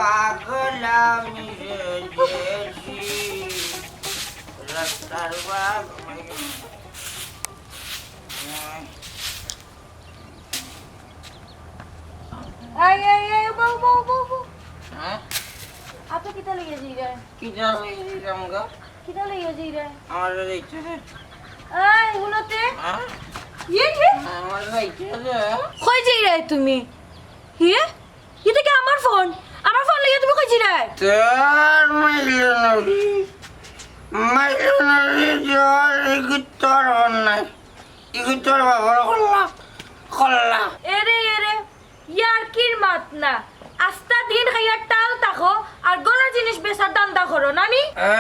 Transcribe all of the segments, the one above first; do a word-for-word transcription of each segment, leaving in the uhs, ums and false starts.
পাগল আমি রে দেশি, রাস্তার বাঘ। এই, এই, এই, বউ, বউ, বউ, বউ। হ্যাঁ? আতো কিতা লইয়া যাইরায়? কিতা লইয়া যাইরাম গো? কিতা লইয়া যাইরায়? আমার যাইতে দে। এই, হুনো তে। হ্যাঁ? ইয়ে, ইয়ে। আমার যাইতে দে। কই যাইরায় তুমি? ইয়ে? ইটা কি আমার ফোন? আমার ফোন লইয়া তুমি কই যাইরায়? তোর মাইলো নবী, মাইলো নবী, তোর ইগু তোর ফোন নায়। ইগু তোর বাবার কল্লা, কল্লা। এরে, এরে, ইয়ার্কির মাত না। আস্তা দিন খাইয়া টাল থাকো, আর গলা জিনিস বেচার ধান্দা করো, নানি? এ,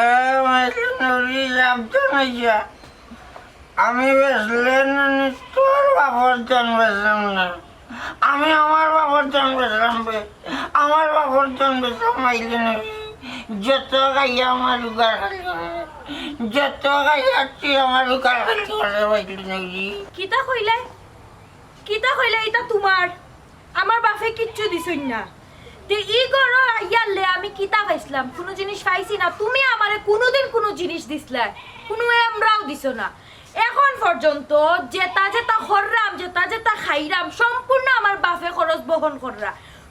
মাইলো নবী, সাবধান অইয়া। আমি বেচলে নানি তোর বাপর ধন বেচলাম না। আমি আমার বাপর ধন বেচলাম বে। আমার বাপর ধন বেচলাম মাইলো নবী। যত খাইয়া আমার উগার খালি করে। যত খাইয়া তুই আমার উগার খালি করে মাইলো নবী। কিতা কইলে? কিতা কইলে ইটা তুমার? আমার বাপে কিচ্ছু দিছইন না। তে ই ঘরো আইয়ারলে আমি কিতা পাইছলাম? কুনু জিনিস পাইছি না। তুমি আমারে কুনুদিন কুনু জিনিস দিছলায়, কুনু এমরাও দিছো না। এখন পর্যন্ত যেতা যেতা কররাম, যেতা যেতা খাইরাম, সম্পূর্ণ আমার বাপে খরচ বহন কররা।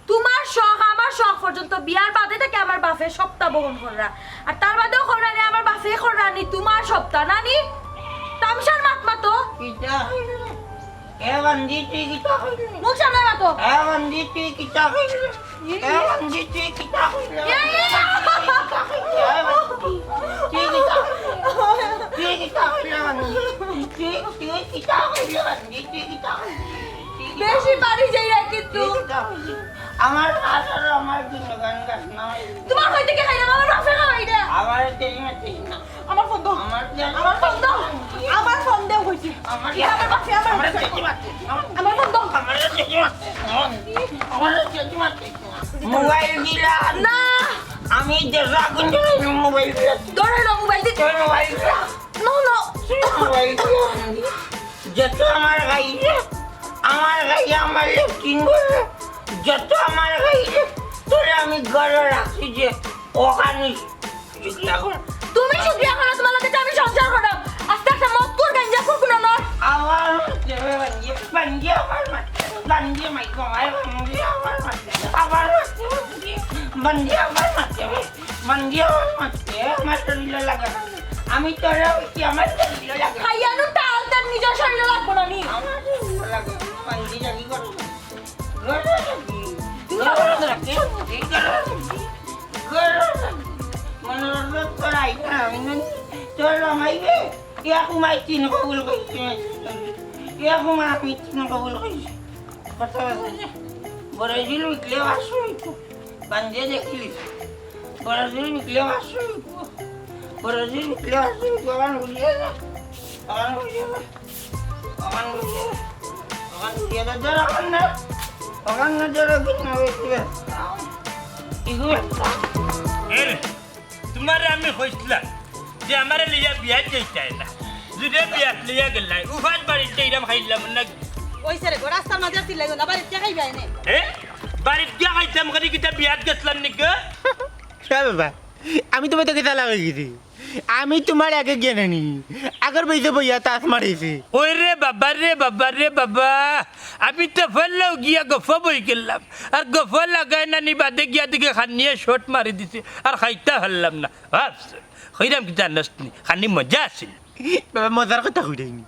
তুমার শখ, আমার শখ পর্যন্ত বিয়ার বাদে থাকি আমার বাপে সবতা বহন কররা। আর তার বাদেও কররানি, আমার বাপে কররানি, তুমার সবতা, নানি? তামশার মাত মাতো। কিতা? এ বান্দি, তুই কিতা কইলি? মুখ সামলায় মাতো। এ বান্দি, তুই কিতা কইলি? এ বান্দি, তুই কিতা কইলি? এ, এ, এ। তুই কিতা কইলি? তুই কিতা কইলি বান্দি? তুই, তুই কিতা কইলি বান্দি? তুই কিতা কইলি? তুই কিতা বেশি কইলি? বাড়ি যাইরা কিন্তু। তুই কিতা কইলি? আমার আশার আমার গুণগান গাছ না। তুমার কই থাকি খাইরাম? আমার বাপে খাওয়াইরা। আমার তেরি মাতিস না। আমার ফোন দাও। আমার জান। আমার ফোন দাও। আমার ফোন দাও কইছি। আমার ইয়া, আমার বাপে আমার আমার ফোন। তেরি মাতিস না। আমার ফোন দাও। আমার তেরি মাতিস না। আমার তেরি মাতিস না। মোবাইল দিলা। না। আমি দেড়শো আগুন ধরে মোবাইল দিলা। ধরে নাও মোবাইল দিতে। তোর মোবাইল দিলা। No, no. মোবাইল দিলা। যত আমার গাইলে, আমার গাইলে আমার লেট্রিন বলবে। যত আমার গাইলে, তোরে আমি ঘরে রাখছি যে ওখানে শুক্রিয়া কর। তুমি শুক্রিয়া করো, তুমার লগে যে আমি সংসার কররাম। আস্তা একটা মদখুর, গাঞ্জাখুর কুনু নর। আবার মারতে হবে বান্দি, বান্দি আবার মারতে হবে, বান্দি মাইকো মায়, বান্দি আবার মারতে হবে, আবার মারতে হবে, বান্দি, বান্দি আবার মারতে হবে, বান্দি আবার মারতে হবে, আমার শরীরে লাগা। আমি তোরে কইছি, আমার শরীরে লাগা। খাইয়ানু টাল তার নিজর শরীরে লাগবো না নি? আমার শরীরে লাগা, বান্দি জানি করো। মনোরঞ্জন করাই না, আমি জানি। তোর রমাইবে, ইয়া কুমাই তিন কবুল কইছি, ইয়া কুমাই আমি তিন কবুল কইছি। কথা আছে যে, বড় জিল উঠলে আসো একটু, বান্ধে দেখিলি। বড় জিল উঠলে আসো একটু, বড় জিল উঠলে আসো একটু, আমার উঠলে না, আমার উঠলে না। অখান ঘুরিয়া যা। অখান ঘুরিয়া যা, ধর অখান না। অখান না, ধর অখান না, ওই ঘুরিয়া। ইগু একটা। এ রে, তুমারে আমি কইছলাম যে আমারে লইয়া বিয়াত যাইতায় না। জুরে বিয়াত লইয়া গেলায়। উফাত বাড়িত যাইরাম খাইলাম না। ওই স্যারে গো, রাস্তার মাঝে আর চিল্লাইও না, বাড়িত গিয়া খাইবা এনে। এ? বাড়িত গিয়া খাইতাম, করি কিতা বিয়াত গেছলাম নি গো? এ বাবা, আমি তুমার তো কিতা লাগাই গেছি? আমি তুমার আগে গিয়া নানি, আগর বেইতে বইয়া তাস মারিছে। ওই রে বাবা রে বাবা রে বাবা, আমি তো ফেললেও গিয়া গফ বই গেলাম। আর গফ লাগায় নানি বাদে গিয়া দেখি খানিয়ে শট মারি দিছে। আর খাইতা পারলাম না। ভাবছে, কইরাম কিতা জানস নি, খানি মজা আছিল। বাবা, মজার কথা কইরায়নি।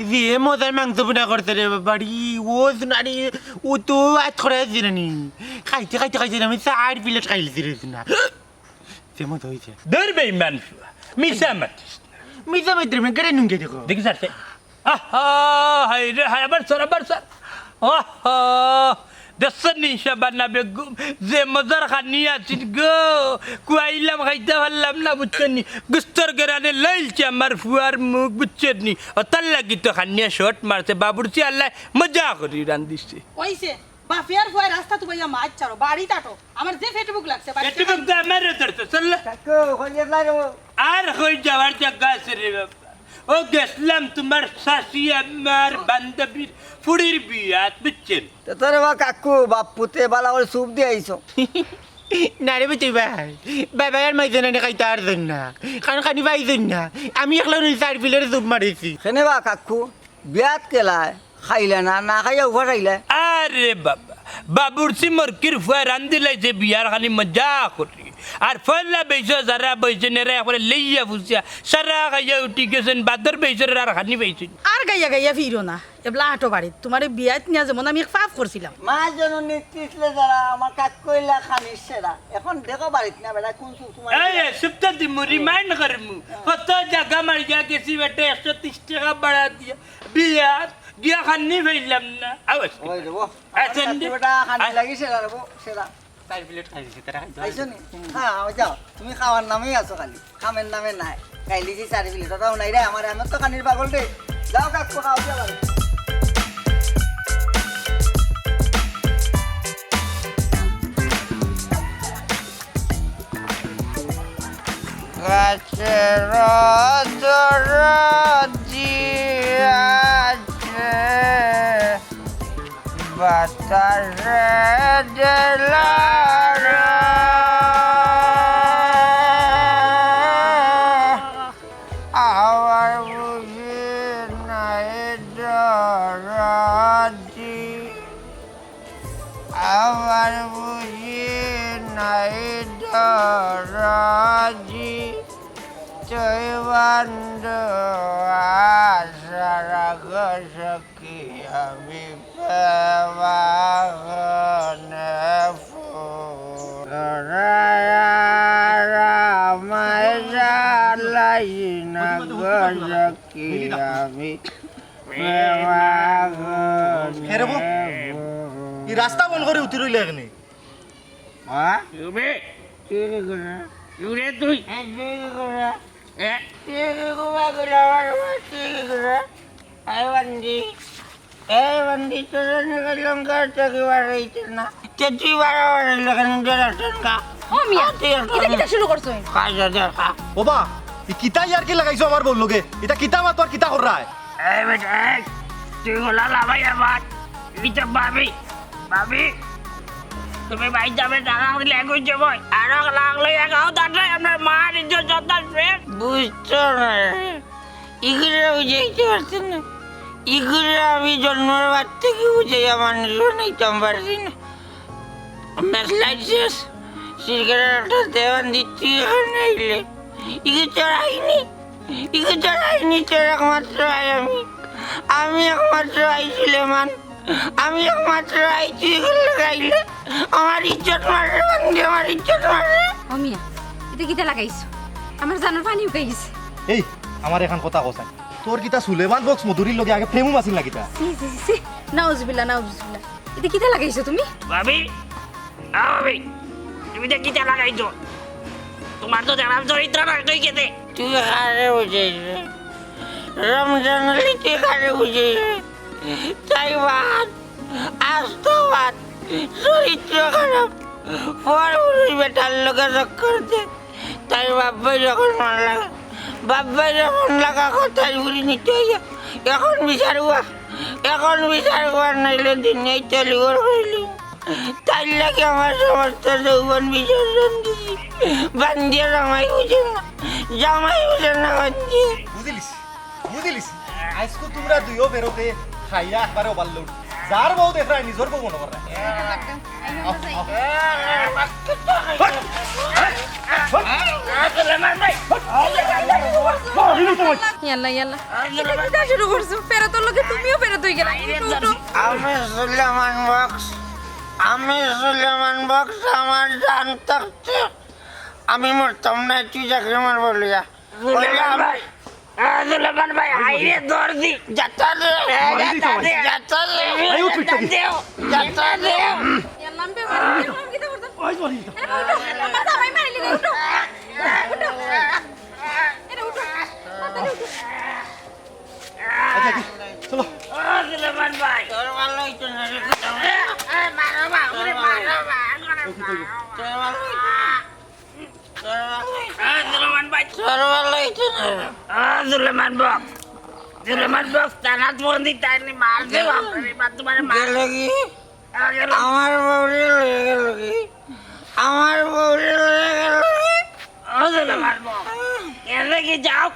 যে মজার মাংস ভুনা করছে রে বাবা রে, ও জুনানি, ও তো আত খরাই দিলানি। খাইতে খাইতে খাইতে আমি চার প্লেট খাইলিছি রে জুনা। যে মজা অইছে। দূর বেইমান ফুয়া, মিছা মাতিস না। মিছা মাতিলে আমি কেড়ে নুঙ্গে দেখো। দেখি স্যার, সে-, আহা, হায় রে, হায়, আবার স্যার, আবার স্যার। আহা, দেখছনি শাবানা বেগম, যে মজার খানি আছিল গো, খুয়াইলাম, খাইতা পারলাম না, বুঝছনি? গুস্তর গেরানে লাইলছে আমার ফুয়ার মুখ, বুঝছনি? অতার লাগি তো খানিয়ে শট মারছে, বাবুর্চি আল্লায় মজা করি রান্ধিছে। অইছে, বাফিয়ার ফুয়ায় রাস্তাত বইয়া মাছ ছাড়ো, বাড়িত আটো। আমার যে পেটে ভুক লাগছে, বাড়িত পেটে ভুক তো আমারও ধরছে, চল। কাকু, কই গেছলা গো? আর কই যাওয়ার জাগা আছে রে বাবা? ও গেছলাম তুমার শাশি আমার বান্ধবীর ফুড়ির বিয়াত, বুঝছনি? তে তোরে বা কাকু, বাপ পুতে বালা করি চুপ দিয়া আইছো। না রে বেটি ভাই, বাবায় আর মাইজে নানি খাইতা পারছইন না, কারণ খানি পাইছইন না। আমি একলা নু চাইর প্লেট চুপ মারিছি। কেনে বা কাকু, বিয়াত কেলায় খাইলা না, না খাইয়া উপাস আইলা? আরে বাবা, বাবুর্চি মরকির ফুয়ায় রান্দিলাইছে বিয়ার খালি মজা করি। আর পয়লা বেইছো যারা বইছইন এরা একবারে লেইয়া ফুসিয়া সারা খাইয়া উঠি গেছইন, বাদর বেইছর আর খানি পাইছইন। আর গাইয়া গাইয়া ফিরো না, এবলা আটো বাড়িত। তুমারে বিয়াত নিয়া যেমন আমি এক পাপ করছিলাম। মা জননী তৃষলে যারা আমার কাক কইলা খানির সেরা। এখন দেখো বাড়িত না বেটা কোন সুখ তোমার। এই, এই, সুপ্তা দিমু, রিমাইন্ড করমু। কত জাগা মারিয়া গেছি বেটা, একশো তিরিশ টেকা ভাড়া দিয়া। বিয়াত গিয়া খানি পাইলাম না। আওয়াজ। ওই রে বো। আচ্ছা, আমার কাক বেটা খানি আ- লাগি সেরা রে বো, সেরা। চাইর প্লেট খাইছি, তারা খাইতো পারছে না। খাইছো নি? হ্যাঁ, ওই যাও। তুমি খাওয়ার নামেই আছো খালি, কামের নামে নাই। খাইলিছি চাইর প্লেট, ওটাও নাই রে আমার, আমি তো খানির পাগল রে। যাও কাকু, খাও, যাও। গাছের দরদি আছে, বাতাসে দিলারা। আমার বুঝি নাই দরদি, আমার বুঝি নাই দরদি, তুই বন্ধু আশা রাখস কি আমি পেবাগনে ফুল। তোরা আর আমায় জ্বালাই না গো সখী, আমি পেবাগনে ফুল। হে রে বউ, এই রাস্তা বন্ধ করি উঠি রইলে এখানে। হ্যাঁ? তুমি? তুই কি করে? তুই রে তুই? এই তুই কি করে? এ? তুই কি করে করে আমার বাবা? তুই কি করে? এই বান্দি। এই বান্দি, তোর নিকে লঙ্কার চকি বার হইছে না। তে তুই বারবার এলে কেন ডরাচ্ছন কা? ও মিয়া, আর তুই আর এটা কিতা শুরু করছো? কাজ দরকার। ওবা, ই কিতা ইয়ার্কি লাগাইছো আমার বউর লগে? ইটা কিতা মাত আর কিতা কররায়? এই বেটা, এই, তুই গলা লাগাই আমার। এই তো ভাবি, ভাবি, তুমি বাইর যাবে, টাকা হইলে এক হইছে বই। আর এক লাখ লইয়া গাও দাঁড়ায়, আপনার মার ইজ্জত যত শেষ। বুঝছো না? ইগুরে বুঝাইতে পারছি না। ইগুরে আমি জন্মর বাদ থেকে বুঝাইয়া মানুষ বানাইতাম পারছি না। মেসলাইট শেষ, সিগারেট একটা দেওয়ান দিচ্ছি এখানে আইলে। ইগু চড়াইনি, ইগু চড়াইনি, চোর একমাত্র আই আমি। আমি একমাত্র আই সুলেমান। আমি একমাত্র আইছি এগুলো লাগাইলে। আমার ইজ্জত মারবে, বান্দি, আমার ইজ্জত মারবে। ও মিয়া, এটা কিতা লাগাইছো? আমার জানোর পানি উকাই গেছে। এই, আমার এখন কথা কসাই। তোর কিতা সুলেমান বক্স মধুরীর লগে আগে প্রেমও আছিল না কিতা? ছি, ছি, ছি, ছি। নাউজুবিল্লাহ, নাউজুবিল্লাহ। এটা কিতা লাগাইছো তুমি? ভাবি, আ ভাবি, তুমি এটা কিতা লাগাইছো? তোমার তো দেখলাম চরিত্র নষ্ট হয়ে গেছে। তুই কারে বুঝাইছ? রমজান আলী, তুই কারে বুঝাইছ? তাই বাদ, আস্ত বাদ, চরিত্র খারাপ। পর পুরুষ বেটার লগে চক্কর দে। তাই বাপ ভাই যখন মন লাগা, বাপ ভাই যখন লাগা কথাই ঘুরি নিতে হইয়া। এখন বিচার হওয়া, এখন বিচার হওয়ার নাইলে দিন নেই তেলিগর হইলি। তাই লাগে আমার সমস্ত যৌবন বিসর্জন দিছি। বান্দিয়া জামাই বুঝে না, জামাই বুঝে না বান্দিয়া। বুঝিলিস, বুঝিলিস। আইজকু তোমরা দুইও বেরোতে খাইয়া একবারে ওভারলোড। যার বউ দেখরা নিজর বউ মনে কররা। ইয়াল্লা, ইয়াল্লা। এটা কিতা শুরু করছো? ফেরতর লগে তুমিও ফেরত হয়ে গেলা। উঠো, উঠো। আমি সুলেমান বক্স, আমি সুলেমান বক্স, আমার জান থাকতে আমি মরতাম না, তুই যাকে আমার বলিয়া। সুলেমান ভাই, আ, সুলেমান ভাই, আইরে দরদি। যাতা দে, যাতা দে, যাতা দে, এই উঠ, উঠ, উঠ। যাতা দে। ইয়াল্লা, আমি বেমার, আমি কিতা করতাম? ওই বলি তো। এ, উঠো, আমার জামাই মারিলি রে, উঠো। উঠো। এ, উঠো। তাড়াতাড়ি উঠো। আচ্ছা, আচ্ছা, চলো। ও সুলেমান ভাই। তোর ভালো হইতো না রে। এ, এ, মারো, মারো, মারো, মারো, মারো। তোর ভালো হইতো না। তোর ভালো হইতো না। এ, সুলেমান ভাই। তোর ভালো হইতো না রে। ও সুলেমান বক্স। সুলেমান বক্স, থানাত ফোন দি তাইলে মার দে, বাপরে, বাপ তোমারে মার। গেল কি? আ, গেল। আমার বাবুরে লয়ে গেল কি? আমার বউরে লইয়া গেল। ও ছেলে মারবো। এরে কি যাও?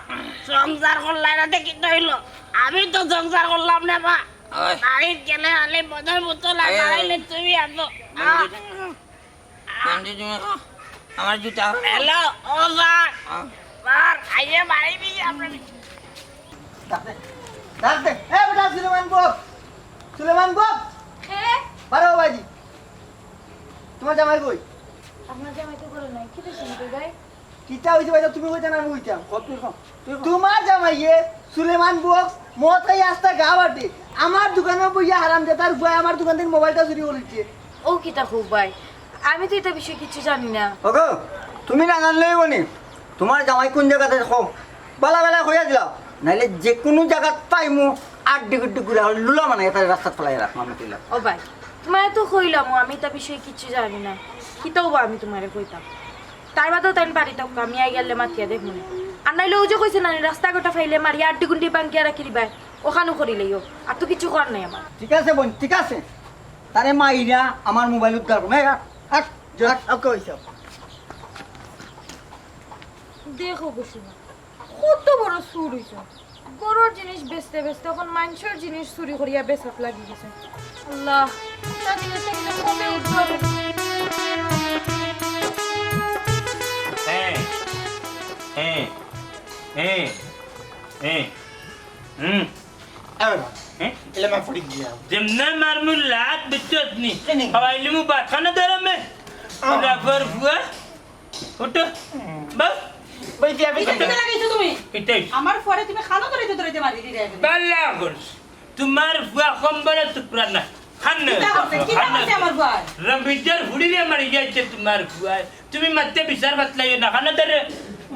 সংসার করলাই না দেখি তো হইলো। আমি তো সংসার করলাম না বা। ওই। বাড়িত গেলে আলে বদল বোতল আর আয়, আয়। বাড়াইলে তুমি আনো। আয়, আহ। আয়। বন্ধু, তুমি কও, আমার জুতা। হ্যালো, ও স্যার। হ্যাঁ। স্যার, আইয়ে বাড়ি দিয়ে আপনার ডাক দে, ডাক দে। এ বেটা, সুলেমান বক্স, সুলেমান বক্স। কে? বারো বাজি। তোমার জামাই কই? আপনার জামাই তো ঘরে নাই। কি দেখছেন তো ভাই? কিতা হইছে ভাই? তুমি কইতা না, আমি কইতাম। কও, তুই কও, তুই কও। তোমার জামাইয়ে সুলেমান বক্স মদ খাই আস্তা গা বাটে। আমার দোকানো বইয়া হারামজাদার বুয়ায় আমার দোকান থাকি মোবাইলটা চুরি করিছে। ও কিতা খুব ভাই, আমি তো এটা বিষয়ে কিছু জানি না। ওগো, তুমি না জানলেই বনি, তোমার জামাই কোন জাগাত আছে কও, বালা বালা কইয়া দিলাও, নাইলে যে কুনু জাগাত পাইমু আড্ডি গুড্ডি গুড়া লুলা মানে এটা রাস্তাত ফালাই রাখমু আমি কইলাম। ও ভাই, তোমারে তো কইলাম, আমি এটা বিষয়ে কিছু জানি না। কিতাও বা আমি তোমারে কইতাম। তার বাদেও তাইন বাড়ি থাকো, আমি আই গেলে মাতিয়া দেখমু। আর নাইলে ও যে কইছে না, রাস্তাঘাটে ফাইলে মারিয়া আড্ডি গুন্ডি বাঙ্গিয়া রাখি দিবায়, ওখানো করিলেইও। আর তো কিছু করার নাই আমার। ঠিক আছে বইন, ঠিক আছে। তারে মাইরা আমার মোবাইল উদ্ধার করো। এই, আট, আট, আট। ওকে, হইছে। দেখো গো সুমা, কত বড় চুর হইছে। ঘরর জিনিস বেচতে বেচতে এখন মানষর জিনিস চুরি করিয়া বেচাত লাগি গেছে। আল্লাহ, তার জিনিসটা কিন্তু কবে উঠবে? হ্যাঁ, হ্যাঁ, হ্যাঁ, হ্যাঁ, হুম। এবার, হ্যাঁ? এলে মা পড়ি গিয়া। যেমনে মারমু লাত বিচ্ছত নি। কেনে? খাওয়াইলি মু বাখানা ধরে মে। আহ। রাখর ফুয়া। উঠো। বাউ। বইতে আমি কিতা, কিতা লাগাইছো তুমি? এটাই। আমার ফুয়ারে তুমি খানো ধরাইতে ধরাইতে মারি দিলে একবারে। বালা করছ। তোমার ফুয়া কম্বলে টুকরা না। খান না। কিতা করছে? কিতা করছে আমার ফুয়ায়? রমিজর ফুড়িরে মারি যাইছে তোমার ফুয়ায়। তুমি মারতে বিচার বাতলাইও না। খানো ধরে।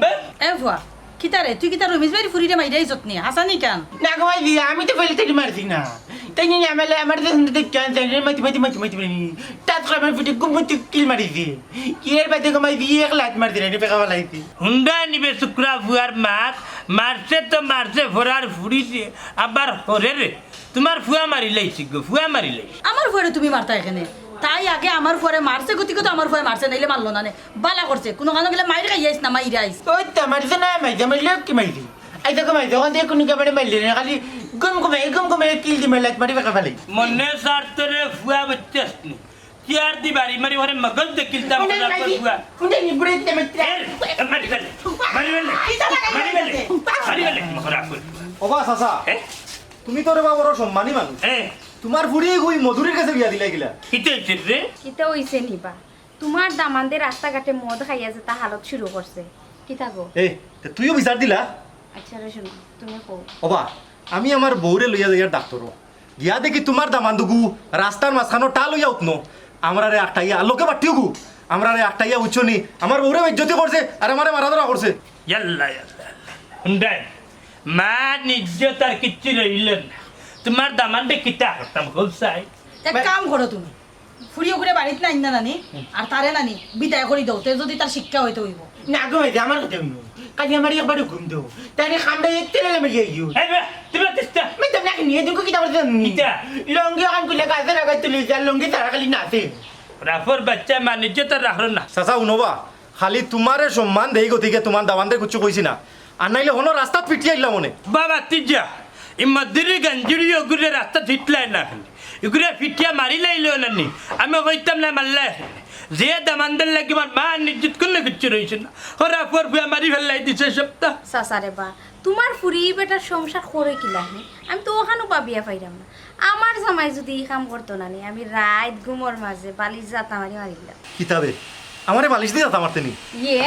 বাউ। এ ফুয়া, কিতা রে? তুই কিতা রমিজ ভাইর ফুড়িরে মাইরাই যত্নে? হাসানি কান? না গো মাই দিয়া, আমি তো ফেলে তেড়ি মারছি না। তাই নিয়ে আমার, আমার যে হুন্ডা দেখে আনছে, রে মাতি, মাতি, মাতি, মাতি, মাতি। টাচ করে আমার পিঠে গুম গুম কিল মারিছে। এর বাদে গো মাই দিয়ে এক লাত মারছে, রে বেকা ফালাইছে। হুন্ডা নিবে শুক্রা ফুয়ার মাত, মারছে তো মারছে, ফরার ফুড়িছে, আবার হরে রে। তোমার ফুয়া মারি লাইছি গো, ফুয়া মারি লাইছি। আমার ফুয়ারে তুমি মারতা এখানে? তাই আগে আমার ফুয়ারে মারছে, গতিকে তো আমার ফুয়ায় মারছে, নাইলে মারলো না নে। বালা করছে, কোনো কানো গেলে মাইর খাইয়াইস না, মাইরাইস। ওই তো মারছে না, মাইছে, মারলে কি মাইছে? এই দেখো মাইছে, ওখান থেকে কোনো কাপড়ে মারলে না, খালি গুম গুমে, গুম গুমে কিল দি মারলে, মারি বেকা ফালাই। মনে সার তোরে ফুয়া বুঝছস নি? চেয়ার দি বাড়ি মারি ওরে মগজ দে কিলতাম কোনটা করে মাইছি? ফুয়া। কোনটা নি বুড়ে দিতে মারতে? এর, মারি ফেলে, মারি ফেলে, মারি ফেলে, মারি ফেলে, মকরা ফুয়া। ওবা চাচা, এ? তুমি তো রে বাবা বড় সম্মানী মানুষ। এ? তোমার ফুড়ি কই মধুরীর কাছে বিয়া দিলাই কিলা? কিতা হইছে রে? কিতা হইছে নি বা? তোমার দামান্দে রাস্তাঘাটে মদ খাইয়া যেতা হালত শুরু করছে। কিতা গো? এ, তে তুইও বিচার দিলা? আচ্ছা রে শোনো, তুমি কও। ওবা, আমি আমার বউরে লইয়া যাইয়ার ডাক্তরও। গিয়া দেখি তোমার দামান্দগু রাস্তার মাঝখানো টাল হইয়া উঠনো। আমরারে আটকাইয়া, আর লোকে বাট্টিওগু। আমরারে আটকাইয়া উঠছো নি। আমার বউরে বেইজ্জতি করছে, আর আমারে মারা ধরা করছে। ইয়াল্লা, ইয়াল্লা, ইয়াল্লা। হুন্ডাই, মা নিজে তার কিচ্ছু রইল না। তোমার দামান্দে কিতা করতাম, খুব চাই। এক কাম করো তুমি। ফুড়ি ওগুরে বাড়িত নাই না নানি, আর তারে নানি বিদায় করি দাও, তে যদি তার শিক্ষা হইতে হইব। না গো, হইছে আমার কথা হুনো। কালি আমার একবার ঘুম দাও। তাই না, কামড়া এর তেলে লেমে গিয়ে গিয়ে। এই বে, তুমি তিস্তা। আমি তো নাকি নিয়ে দুঃখ কিতা করতে জানি? কিতা? লঙ্গি ওখান খুলে গাছের আগায় তুলি যা, লঙ্গি তারা খালি নাচে। রাফর বাচ্চা মানুষ তো রাখলো না। চাচা, হুনো বা, খালি তোমারে সম্মান দেই গতিকে তোমার দামান্দরে কিচ্ছু কইছি না। আর নাইলে হনো রাস্তাত পিটিয়া আইলাম মনে। বাবা, তিজা, ই মদুরি গঞ্জুরি ওগুরে রাস্তাত ফিটলাই না। ইগুরে ফিটিয়া মারি লাইলো না নি। আমি কইতাম না মারলাই। যে দামান্দর লাগি আমার মা নিজত করলে কিচ্ছু রইছে না। ওরা পর ফুয়া মারি ফেলাই দিছে সবটা। চাচা রে বা, তোমার ফুড়ি বেটার সংসার করে কিলা হে? আমি তো ওখানো ভাবিয়া পাইরাম না। আমার জামাই যদি ই কাম করতো না নি, আমি রাইত ঘুমর মাঝে বালিশ জাতা মারি মারিলাম। কিতাবে? আমারে বালিশ দিয়া জাতা মারতে নি? ইয়ে,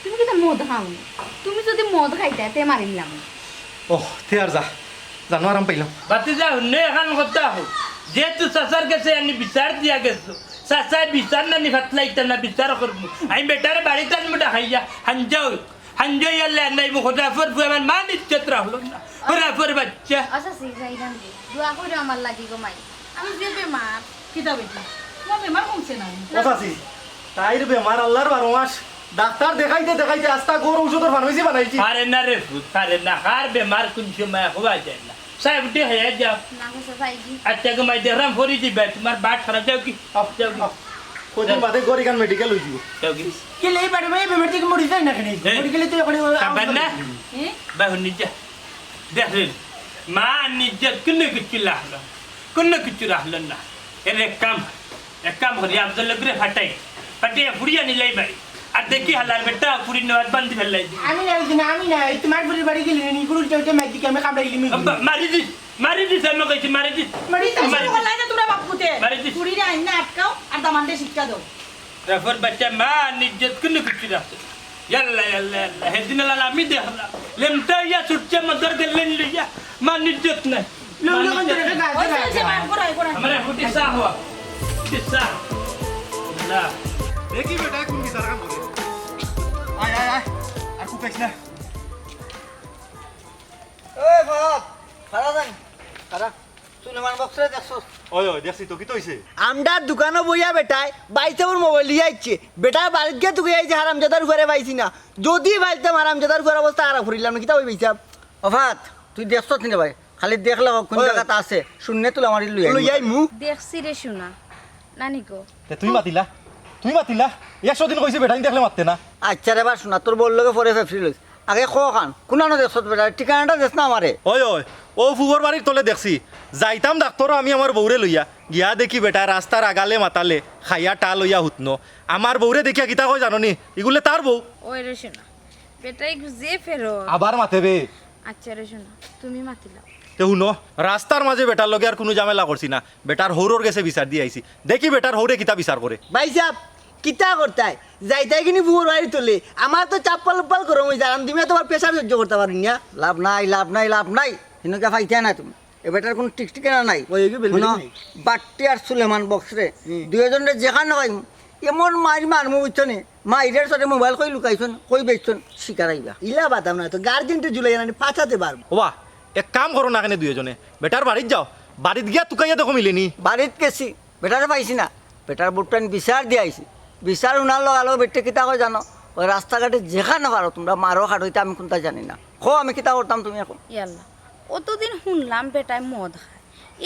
তুমি কিতা মদ খাও নি? তুমি যদি মদ খাইতা, তে মারিলাম না। ওহ, তে আর যা। জানো আরাম পাইলাম। বাতিজা, হুনলে এখান কথা হোক। যেহেতু চাচার কাছে আমি বিচার দিয়া গেছো, চাচায় বিচার না নি ফাতলাইতা না বিচার করবো। আমি বেটারে বাড়িত আনবো না খাইয়া, হাঞ্জাও। হাঞ্জো ইয়াল্লা নাই মুখ, রাফর ফুয়া আমার মান ইজ্জত রাখলো না। রাফর বাচ্চা। আচ্ছা, সি যাই না। দোয়া কইরো আমার লাগি গো মাই। আমি যে বেমার। কিতা বেটি? তোমার বেমার কমছে না? ও চাচি, তাইর বেমার আল্লাহর বারো মাস। ডাক্তার দেখাইতে দেখাইতে আস্তা গরু ঔষধর ফার্মেসি বানাইছি। পারে না রে ফুত, পারে না। কার বেমার কোন সময় হওয়া যায় না। সাহেব উঠে হয়ে যাও। না গো, চাচা, এই যে আচ্ছা গো মাই, দেখলাম ফরি দিবে, তোমার বাট খারাপ, যাও কি? আও, যাও কি? আও। ওই দিন বাদে গরিকান মেডিকেল হইব। কেউ কি? কি লেই পারে ভাই, বেমার থেকে মরি যায় না কেন? এই, মরি গেলে তো এখন সাবান না? হুম? বা হুনি যা। দেখলেন, মা নিজত কোনো কিছু রাখলো, কোনো কিছু রাখলো না। এর এক কাম, এক কাম করি, আব্দুল্লাহ করে ফাটাই, ফাটিয়ে ফুড়িয়া নিলাই বাড়ি। আর দেখি হালার বেটা ফুড়ি নেওয়ার বান্ধি ফেলাই দিবি। আমি না, ওই দিন আমি না, এই তোমার ফুড়ির বাড়ি গেলি নি, গুরুল চৌকে মাইর দিকে আমি কামড়াইলি মি। আব্বা, মারি দিস, মারি দিস, আমি কইছি, মারি দিস। মারি দিস। মারি দিস। বলা যায় না তোমরা বাপ পুতে। মারি দিস। ফুড়িরা আইন না আটকাও, আর দামানদের শিক্ষা দাও। এরপর বাচ্চা মা নিজত কোনো কিছু রাখছে। ইয়াল্লা, ইয়াল্লা, ইয়াল্লা। হেদিন লাল আমি দেখলাম। লেমটা ইয়া ছুটছে মদর গেলেন লইয়া। মা নিজত নাই। লো, লো, মা নিজত নাই। ওই যে, যে, মান করাই, করাই। আমার ফুটি চা হওয়া। ফুটি চা। না। দেখি বেটা, কোন বিচার কাম করে। আয়, আয়, আয়। আর কুকাইস না। ওই বাপ, খাড়া যান, খাড়া। সুলেমান বক্সরে দেখছস? ওই, ওই, দেখছি তো, কিতা অইছে? আমরার দোকানো বইয়া বেটায়, বাইতে ওর মোবাইল লইয়া আইছে। বেটার বাড়িত গিয়া তুকাইয়া আইছে, হারামজাদার ফুয়ারে পাইছি না। যদি পাইতাম, হারামজাদার ফুয়ার অবস্থা খারাপ করিলাম না, কিতা অই পাইছাম? ওফাত, তুই দেখছস নি রে ভাই? খালি দেখলে কোন ওই। জাগাত আছে, শূন্যে তুলা মারি লইয়া আইমু। লইয়া আইমু। দেখছি রে সোনা, নানি গো। তে তুই মাতিলা? তুই মাতিলা? একশো দিন কইছি বেটাইন দেখলে মাততে না। আচ্ছা রে বা সোনা, তোর বউর লগে পরে ফেফড়ি লইস। আগে ক খান, কুনানো দেখছত বেটা? ঠিকানাটা দেস না আমারে। ওই, ওই, ও ফুবর বাড়ির তলে দেখছি। যাইতাম ডাক্তরও আমি আমার বউরে লইয়া। গিয়া দেখি বেটা রাস্তার আগালে মাতালে, খাইয়া টাল অইয়া হুতনো। আমার বউরে দেখিয়া কিতা কয় জানো নি? ইগুলে তার বউ। ওই রে সোনা, বেটাই যে ফেরত। আবার মাতে বে। আচ্ছা রে সোনা, তুমি মাতিলাও। তে হুনো, রাস্তার মাঝে বেটার লগে আর কুনু ঝামেলা করছি না। বেটার হউরর গেছে বিচার দিয়া আইছি। দেখি বেটার হউরে কিতা বিচার করে। ভাইসাব, কিতা করতায়? যাইতায় কিনি ফুবর বাড়ির তলে। আমার তো চাপ্পাল উপ্পাল গরম অইযার, আমি দিমে তোমার প্রেশার সহ্য করতাম পারি না। লাভ নাই, লাভ নাই, লাভ নাই। হিনো গিয়া পাইতায় না তুমি। এ বেটার কুনু ঠিক ঠিকানা নাই। ওই, ওই, বেল, হুনো, বেল নাই। বাট্টি আর সুলেমান বক্সরে, হুম। দুইজনরে যেখানো পাইমু, এমন মাইর মারমু বুঝছো নি? মাইরের সাথে মোবাইল কই লুকাইছন, কই বেচছন, শিকার আইবা। ইলা বাদাম না তো, গার্জেনটে জুলাই আনানি পাঠাতে পারবো। ওবা, এক কাম করো না কেনে দুইজনে, বেটার বাড়িত যাও, বাড়িত গিয়া তুকাইয়া দেখো মিলেনি। বাড়িত গেছি, বেটারে পাইছি না। বেটার বউটাইন বিচার দিয়া আইছি। বিচার হুনার লগে লগে বেটে কিতা কয় জানো? ওই রাস্তাঘাটে যেখানো পারো তোমরা মারো, খাটোইতে আমি কুনতা জানি না। কও আমি কিতা করতাম তুমি এখন? ইয়াল্লা, অতদিন হুনলাম বেটায় মদ খায়,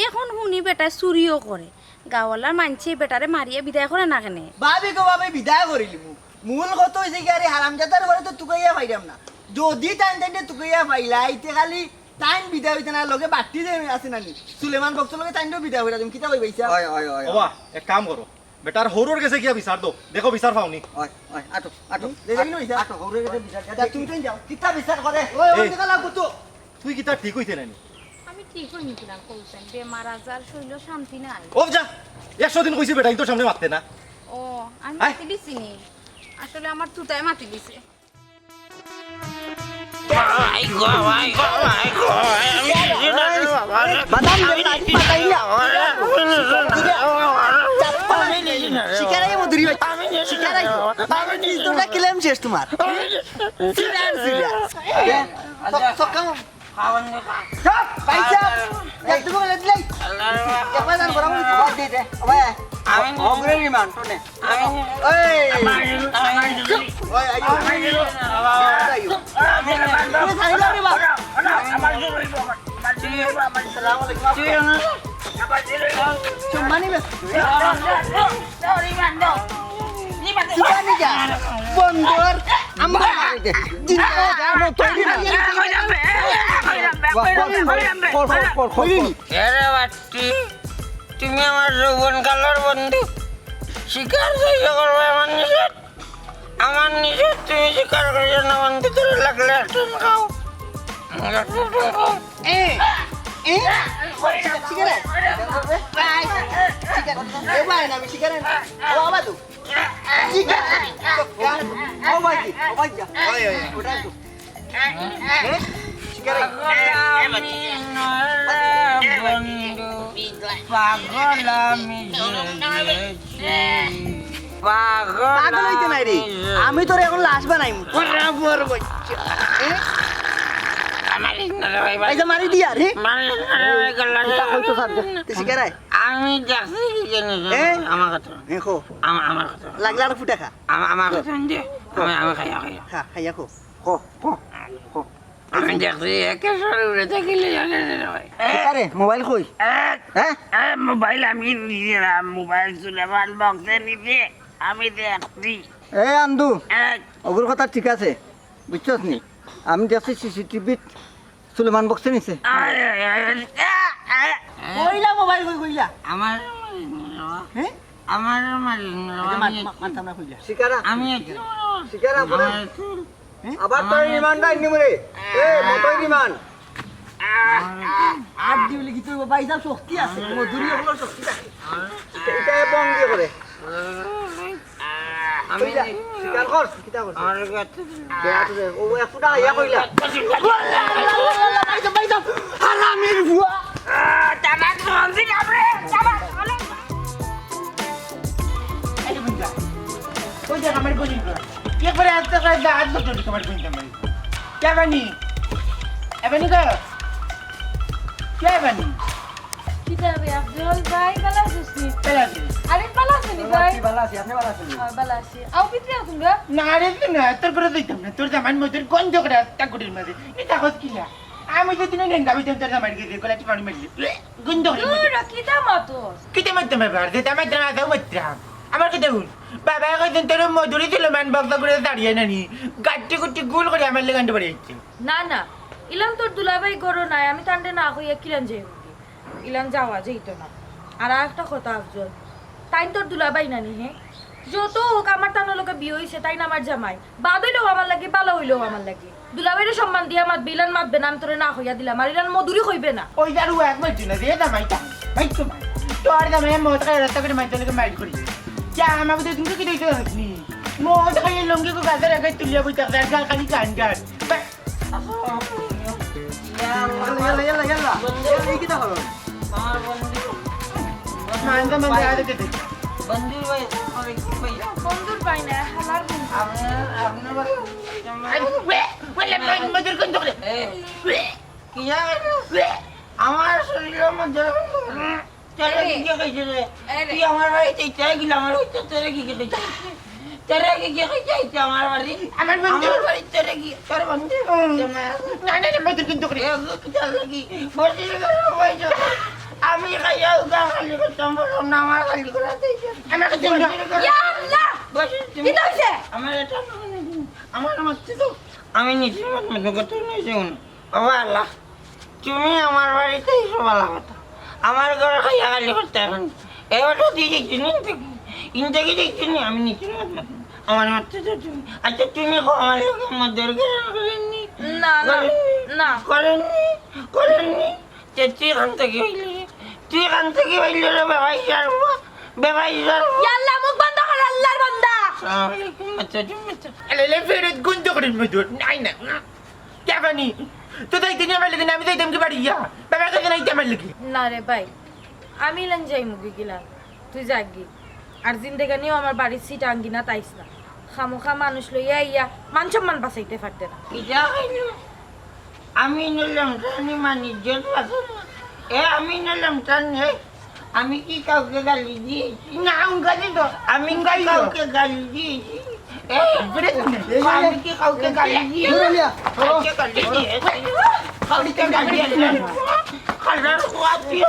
এখন হুনি বেটায় চুরিও করে। গাঁওয়ালার মানষে বেটারে মারিয়া বিদায় করে না কেনে? ভাবি গো ভাবি, বিদায় করিলিমু। মূল কথা অইছে কি, আরে হারামজাদার ঘরে তো তুকাইয়া পাইরাম না। যদি তাইন তাইনরে তুকাইয়া পাইলাই, তে খালি তাইন বিদায় অইতা না, লগে বাট্টি যে আছে নানি, সুলেমান বক্সর লগে তাইনরেও বিদায় করিয়া দিমু। কিতা কইবাইছা? ওবা, এক কাম করো, বেটার হউরর গেছে গিয়া বিচার দেও, দেখো বিচার পাওনি। ওই, ওই, আটো, আটো। হুম? লে যাবি না বিচার? আটো, হউরর গেছে বিচার দেও। তুমি তাইন যাও। কিতা বিচার করে? ওই, ওই, এই। দেখা লাগবো তো। তুই কিতা ঠিক অইতে নানি? আমি ঠিক অইনি কিনা কইছেন, বেমার আজার শরীরও শান্তি নাই। ও যা, একশো দিন কইছি বেটাইন্তর সামনে মাততে না। ও, আমি আয়। মাতি দিছি নি। আসলে আমার তুতায় মাতি দিছে। ভাই গো, ভাই গো, ভাই গো, আমি নিজে না রে বাবা রে। বাদাম দে, আমি লাঠি পাতাই না। আমি নিজে না রে। চাপ্পা আমি নিজে না রে। শিকারাই মধুরী ভাই। আমি নিজে না রে। শিকারাই। বাবা। আমি নিজে না। তোমরা ক্লেম শেষ তোমার। আমি নিজে না। Serious, serious. আচ্ছা। সব, সব কাম। খাওয়ান দে খা। চুপ, ভাই সাহেব। আল্লাহ। একটু করে দিলাই। আল্লাহ রে বাবা। একবার জান গরম হইছে। বাদ দে দে। ও ভাই। আমি নিজে হংরে রিমান্ড টোনে। আমি এই! আমার, আমার, ওই, আইও। আমার, আইও। তুমি খাইলা রে বাবা। আমার জোর হইব, আমার জোর হইব, আমার জোর হইব। আমার জোর হইব। চুম্মা নিবে। Sorry, man, no. সুবানি যা। বন্দর। আমরা জিন্দাবাদ। মতো হইবি না। কর, কর, কর, কর। এরে বাট্টি, তুমি আমার যৌবন কালর বন্ধু। শিকার যে করবে আমার নিজের, আমার নিজের তুমি শিকার করে না বন্ধু, তোর লাগলে একটা খাও। এ, এ, শিকার, শিকার। ভাই, শিকার। এ ভাই, না, আমি শিকার। ও বাবা তো। শিকার। ও ভাই, ও ভাই, যা। ওই, ওই, ওই। ওটা তো। এ, শিকার। পাগল আমি যে গেছি। পাগল পাগল হইতে নাই রে। আমি যে আমি তোরে এখন লাশ বানাইমু। বরাবর বাচ্চা। এ? আমার ইগনারে ভাই, ভাই। এই যে মারি দিয়া রে। মারিস না রে ভাই, গলা এটা হয়তো সাথে। তুই শিকার আয়। আমি দেখছি কি জানি, এ? আমার কথা। দেখো। আমার, আমার কথা। লাগলে আর ফুটা খা। আমার, আমার কথা শুনছে। আমি, আমি খাইয়া, খাইয়া। খা, খাইয়া খো। খো, খো, খো। আমি দেখছি একে সরে উঠে থাকিলে জানে রে ভাই। আরে, মোবাইল কই? এ, হ্যাঁ? এ, মোবাইল আমি নিজে না, মোবাইল সুলেমান বক্সে নিজে। আমি দেখছি। এ আন্দু, এক। অগুর কথা ঠিক আছে, বুঝছস নি? আমি দেখছি সিসিটিভিত সুলেমান বক্সে নিছে। আয়, আয়, আয়, আয়, আয়। কইলা মোবাইল কই কইলা? আমার, হ্যাঁ? আমার মারি, আচ্ছা, মার, আমি মার, মার, থাম না, কইলা। শিকারা। আমি একটু, শিকারা, বলো। আমার একটু, হ্যাঁ? আবার আমার তোর একটু রিমান্ড আইনি মরে। এ, মতই রিমান্ড। আর দি বলে কি তোর বাবা ইসব শক্তি আছে? মধুরী হলো শক্তি থাকে। এটা, এটা বং দিয়ে করে। আমি কইলা, স্বীকার কর, কিতা করছ? আমার কাছে বেড়াতে দে। ও একটু না ইয়া কইলা। হারামির বুয়া। এই যে বুঝা। ওই দেখ আমার বোন। একবারে আস্তে আস্তে আজ ধরে তোমার বোন জামাই। কে বানি? এ বানি গো। কে বানি? কিতা রে আফজল ভাই, ভালা আছস নি? ভালা আছি। আরে ভালা আছস নি ভাই? ভালা আছি, ভালা আছি, আপনি ভালা আছেন নি? হ্যাঁ, ভালা আছি। আও ভিতরে আও তোমরা। না রে, তুই না, তোর ঘরে যাইতাম না। তোর জামাইর মধ্যে গন্ধ করে একটা গুটির মাঝে। নি থাকস কিলা? আমি যদি না রেঙ্গা হইতাম তোর জামাইর গেছে, গলা টিপানি মারলি। গন্ধ করে দূর, মারলি। কিতা মাতস? কিতা মারতাম বাবা? আর যেটা মারতাম, আজাও মারতাম। আমার কথা হুন। বাবা কইছেন তোর মধুরী সুলেমান বক্স করে দাঁড়িয়ে নানি। গাট্টি গুট্টি গুল করে আমার লেগান্ডে বাড়ি আইছে। না, না, ইলান তোর দুলাভাই ঘরো নাই, আমি তানরে না কইয়া কিলান যাইমুগি? ইলান যাওয়া যাইতো না। আর আরেকটা কথা আফজল, তাইন তোর দুলাভাই নানি, হে? যত হোক আমার তানর লগে বিয়া অইছে, তাইন আমার জামাই। বাদ অইলেও আমার লাগি, ভালা অইলেও আমার লাগি। দুলাভাইরে সম্মান দিয়া মাতবে, ইলান মাতবে না, আমি তোরে না কইয়া দিলাম। আর ইলান মধুরী কইবে না। ওই যার ও এক মাইর না, যে জামাই তাই। ভাই তো ভাই। তোর জামাই মদ খাই রাস্তা করে মাইর লাগে মাইর করি। যা, আমার বুঝে তুমি কি দেখতে পাচ্ছি? মদ খাই লুঙ্গি কো গাছের আগে তুলিয়া বই থাকবে, আর গাল খালি গান গান। ইয়াল্লা, ইয়াল্লা, ইয়াল্লা। এই কিতা হলো? আমার বন্ধু। মানতে মানতে আগে কেটে। বন্ধু ভাই, আমার একটু ভাই। বন্ধুর ভাই না, হালার বন্ধু। আপনার, আপনার ভাই। আরে, ওয়ে, ওয়ে, লে, ভাই, মজুর কোন দোকানে? এই, ওয়ে, কি জানো? ওয়ে। আমার শরীরের মধ্যে তোরে কি কে কইছে রে? এই রে। তুই আমার বাড়িতে ইচ্ছা গেলে আমার হইতে তোরে কি কে কইছে? তোরে কি কে কইছে ইচ্ছা আমার বাড়ি? আমার বন্ধু। আমার বাড়ি তোরে কি, তোর বন্ধু? হুম। তোর মা? না, না, না, বন্ধু কিন্তু করে। এ, কি চাল লাগি? বসে গেল, বসে গেল। আমি খাইয়া উগা খালি করতাম, বললাম না, আমার খালি করা দিয়েছে। আমার কাছে না। ইয়া আল্লাহ! বসে তুমি। কি হইছে? আমার এটা মনে নেই। আমার মারতে তো। আমি নিজের মত মতো করতে নেই, যেমন। বাবা আল্লাহ। তুমি আমার বাড়িতে এসো ভালা কথা। আমার ঘরে খাইয়া খালি করতে এখন। এবার তো দিয়ে দেখছি নি, ইনতে কি দেখছি নি? আমি নিচে মাত মাত-, আমার মারতে তো তুমি। আচ্ছা, তুমি কো আমার লোক আমার দরকার করেননি? না, না, করেননি? না। করেননি? করেননি? তে তুই এখান থেকে হইলি রে। তুই এখান থেকে হইলি রে, বেবাই সারবো, বেবাই সারবো। ইয়াল্লা, মুখ বন্ধ কর, আল্লাহর বান্দা। আসসালামু আলাইকুম, বাচ্চা, তুমি বাচ্চা। আলে, লে, ফেরত গুন তো করেন মজুর। নাই না। কে বানি? তো যাইতে নি আমার লাগি না, আমি যাইতাম কি বাড়ি গিয়া? বাবার কাছে নাইতে আমার লাগি। না রে ভাই, আমি ইলান যাইমুগি গিলান, তুই যাগি। আর জিন্দেগানিও আমার বাড়ির সিট আঙ্গিনাত আইস না। খামোখা মানুষ লইয়া আইয়া মান সম্মান বাঁচাইতে পারতে না। কিতা কইলো? আমি নিলাম টানি মানিজ্য বাঁচে না। এ, আমি নিলাম টানি, এ, আমি কি কাউকে গালি দিয়েছি? না, উঙ্গালি তো। আমি কি উঙ্গালি তো। কাউকে গালি দিয়েছি? এ, বেরে শুনে। আমি কি কাউকে গালি দিয়েছি? ধরো মিয়া, ধরো। কাউকে গালি দিয়েছি? কাউকে গালি দিয়েছি? খালার খোয়া তুই।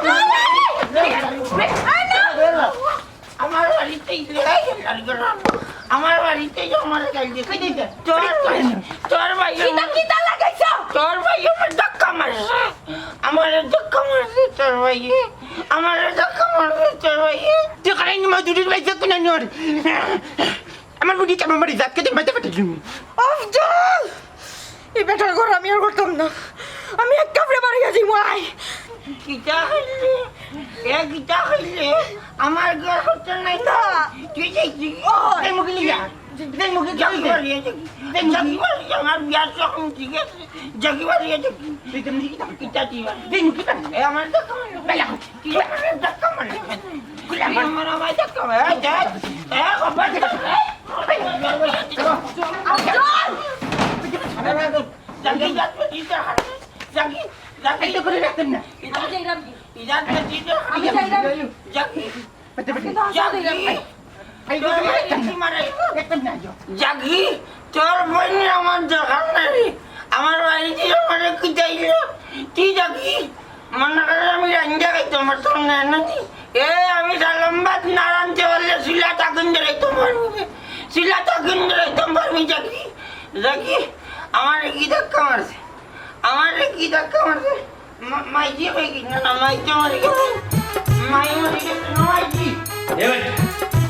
আমার বাড়িতে ইলে গালি করাম। আমার বাড়িতে যে আমার গালি দিয়েছি। কই দিতে? তোর, তোর ভাই কিতা, কিতা লাগাইছ? তোর ভাই আমার ধাক্কা মারছে। আমার ধাক্কা মারছে তোর ভাই। আমার ধাক্কা মারছে তোর ভাই। তুই কারে নিমা দুটির ভাই দেখতে না নিওর। আমার বুদ্ধি চাপা মারি যাক, কেটে মাথা ফাটাই দিমু। আফজল! এই বেটার ঘর আমি আর করতাম না। আমি এক কাপড়ে বাড়ি গেছি, মাই। কিতা হইলে? এ কিতা হইলে? আমার ঘর করতে নাই না। তুই যাই, তুই ওই। এই মুখে লিয়া। এই মুখে কি জাগি হইলে? বাড়ি, এই জাগি। এই মুখে। জাগি বাড়ি, আমার বিয়ার তখন ঠিক আছে। জাগি বাড়ি, এই জাগি। তুই তো মুখে কি জাগি? কিতা দিবা? এই মুখে কি জাগি? এ আমার তো খাওয়া। বেলা। জাগি, তোর বইন আমার দরকার নাই। আমার বাড়িতে আমার কুদাইল। তুই জাগি। মনে করে আমি রান্না খাইতাম পারতাম না, নাকি? এ, আমি ডালম ভাত না রানতে পারলে চুলাত আগুন ধরাইতাম পারবি না। চুলাত আগুন ধরাইতাম পারবি, দেখি, দেখি, আমারে কি ধাক্কা মারছে? আমারে কি ধাক্কা মারছে? মা-, মাইজি হয়ে গেছে না, না, মাইজি মরে গেছে। মাই মরে গেছে না, মাইজি। এ বেটা,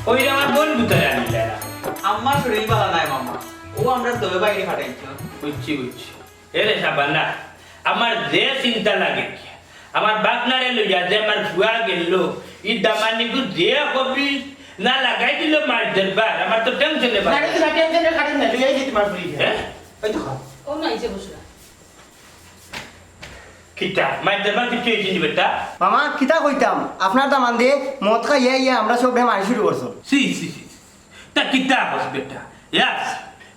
ওই যে আমার বোন ভিতরে আনিলে না। আম্মার শরীর ভালা নাই মামা, ও আমরা তবে বাইরে ফাটাইছো। বুঝছি, বুঝছি। এ রে শাবানা, আমার যে চিন্তা লাগে, আমার বাগনারে লইয়া যে আমার ফুয়া গেল, ই দামানিগু যে কবি না লাগাই দিল মার দরবার, আমার তো টেনশনে বাবা। আরে তোমার টেনশনে কাটেন না, লইয়া যেতে পারবি। হ্যাঁ? ওই তো খাও। ও না, এই যে বসরা। কিতা? মার দরবার কিছু হয়েছে নি বেটা? মামা, কিতা কইতাম? আপনার দামান্দে মদ খাইয়া ইয়া আমরা সব বেমারি শুরু করছো। ছি, ছি, ছি, ছি। তা কিতা কস বেটা? ইয়াস,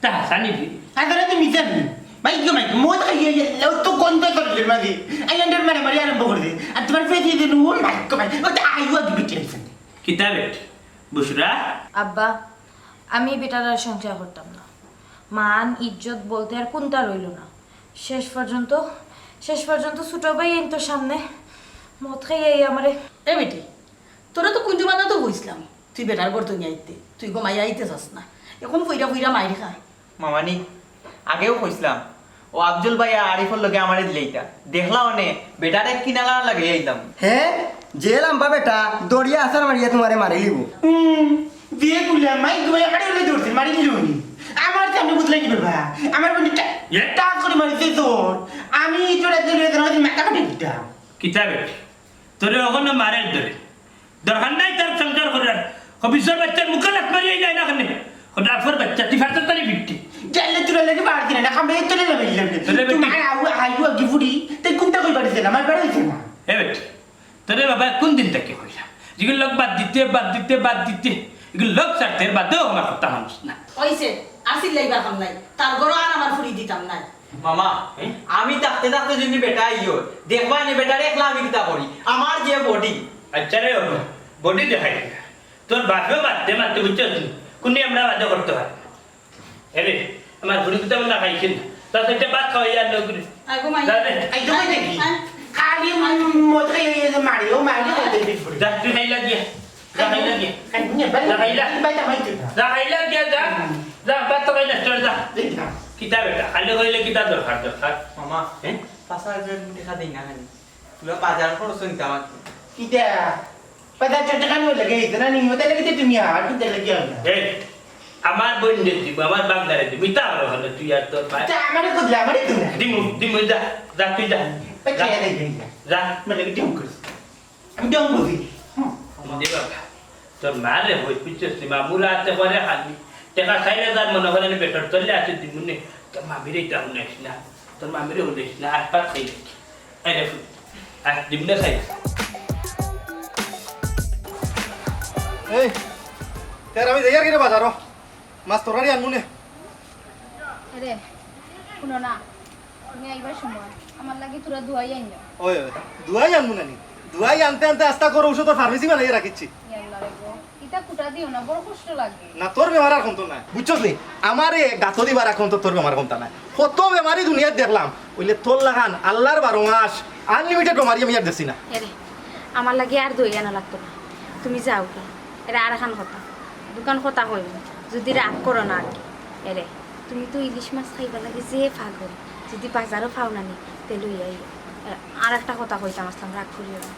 তা হাসানি দি। আরে তুমি জানি, মাইক গো মাইক, মদ খাইয়া ইয়া, ও তো গন্ধ করে দিল মাঝে। আই আন্ডার মারামারি আরম্ভ করে দে। আর তোমার পেটে দিন, ও মাইক গো মাইক, ও তো আইও দিবি টেনশন। কিতা বেট? বুসরা? আব্বা, আমি বেটার আর সংসার করতাম না। মান, ইজ্জত বলতে আর কোনটা রইল না। শেষ পর্যন্ত, শেষ পর্যন্ত ছোট ভাই আইন তোর সামনে মদ খাইয়া এই আমারে এ বেটি, তোরা তো কুঞ্জ বাধা তো কইছিলাম, তুই বেটার ঘর তো নিয়ে আইতে, তুই গো মাইয়া আইতে চাস না। এখন ফুইরা ফুইরা মাইর খা। মামানি, আগেও কইছিলাম, ও আফজল ভাই আর আরিফর লগে আমারে দিলেইতা। দেখলা অনে, বেটারে কিনালা লাগাই আইলাম। হে, যে লাম্বা বেটা, দড়িয়া আছাড় মারিয়া তোমারে মারি লিব। হুম, দিয়ে গুলা মাই দুবাই আমারে উলে দৌড়ছে, মারি দিল উনি। আমার সামনে বুঝলে কি বাবা? আমার বন্ধু টা-, এ? টাচ করে মারিছে তোর। আমি তোরা দিলে তোর মাথা কাটে দিতাম। কিতা বেটি? তোরে অখনো মারের ধরে। দরকার নাই তার সংসার করার। হবিজর বাচ্চার মুখে লাত মারিয়া যায় না কেনে? হদাফর বাচ্চা, তুই ফাটার তালি ফিরতে। জানলে তোরা লাগে বার দিলে না, খামে তোরে না বেরিয়ে যাবে। তোরে বেটি। তোমার আউ, আইও আগে ফুড়ি, তাই কোনটা কই বাড়ি দিলাম? আমার বাড়ি হইছে না। এ বেটি, তোরে বাবা কোন দিন থেকে কইলাম? যেগুলো লোক বাদ দিতে, বাদ দিতে, বাদ দিতে। এগুলো লোক ছাড়তে, এর বাদেও আমার কথা মানুষ না। ওইছে, আর চিল্লাইবার কাম নাই। তার ঘরও আর আমার ফুড়ি দিতাম নাই। মামা, হ্যাঁ? আমি থাকতে থাকতে যদি বেটা আইও, দেখবা নি বেটারে একলা আমি কিতা করি? আমার যে বডি। আচ্ছা রে বাবা, বডি দেখাই না। তোর বাপেও বাদ দে মারতে বুঝছস নি? কোনদিন আমরা বাদে করতে হয়? এরে, আমার ঘুড়ি কুত্তা বন্ধা খাইছে না। তা সেটা ভাত খাওয়াই আর লোক ঘুরে। আই গো মাই। যা রে। আই গো মাই দেখি। আই। খালি মদ খাই এই যে মারি, ও মারি খাই দেখি ঘুরে। যা, তুই খাইলা গিয়া। যা খাইলা গিয়া। আই নিয়ে ভাই। যা খাইলা। ভাই তা মাই তুই। যা খাইলা গিয়া, যা। হুম। যা, ভাত তো খাইলা, চল যা। দেখি না। কিতা বেটা? খালি কইলে কিতা দরকার, দরকার? মামা, হ্যাঁ? পাঁচ হাজার টাকা দেই না খালি। তুই বাজার খরচ নিতে আমার। কিতা? বাজার চট্টগ্রাম লাগে, এই তো না নিও, তাহলে কিতা তুমি আর কিতা লাগে আমরা? এই, আমার বইনরে দিব, আমার বাগনারে দিব, ইতা আমার হলো তুই আর তোর ভাই। তা আমারে খুঁজলে, আমারে তো না। দিমু, দিমু, যা, যা, তুই যা। বাচ্চা যা। এনে দিন যা। যা। মানে কি ঢং করিস? আমি ঢং বুঝি। হুম। দে বাবা, তোর মা রে, ওই পিছনে সীমা মুলা আছে, পরে খালি। টেকা খাইলে যার মনে করে আমি পেটর তলে আছে, দিমুনে। তোর মামিরে এটা হুনাইস না, তোর মামিরে হুনাইস না, আর পাত খাইলে। আরে ফুল, আর দিমুনে খাই। এই, তের আমি যাই আর কি রে বাজারো, মাছ তরকারি আনমুনে। আরে, শুনো না, তুমি আইবার সময় আমার লাগি থুড়া দুয়াই আইও। ওই, ওই, দুয়াই আনমু নানি? দুয়াই আনতে আনতে আস্তা করো ঔষধর ফার্মেসি বানাইয়া রাখিছি। ইয়াল্লা রে গো, ইতা কুটা দিও না, বড় কষ্ট লাগে। না, তোর বেমার আর কমতো না। বুঝছস নি? আমারে গাতো দিবার এখন তো তোর বেমার কমতা না। কত বেমারি দুনিয়াত দেখলাম, অইলে তোর লাখান আল্লার বারো মাস আনলিমিটেড বেমারি আমি আর দেখছি না। এরে, আমার লাগি আর দই আনা লাগতো না, তুমি যাও গি। এরে আর এখান কথা, দুখান কথা কইমু, যদি রাগ করো না আর কি। এরে, তুমি তো ইলিশ মাছ খাইবার লাগি যে পাগল, যদি বাজারো পাও না নি, তে লই আইও। এ, আর একটা কথা কইতাম আসলাম, রাগ করিও না।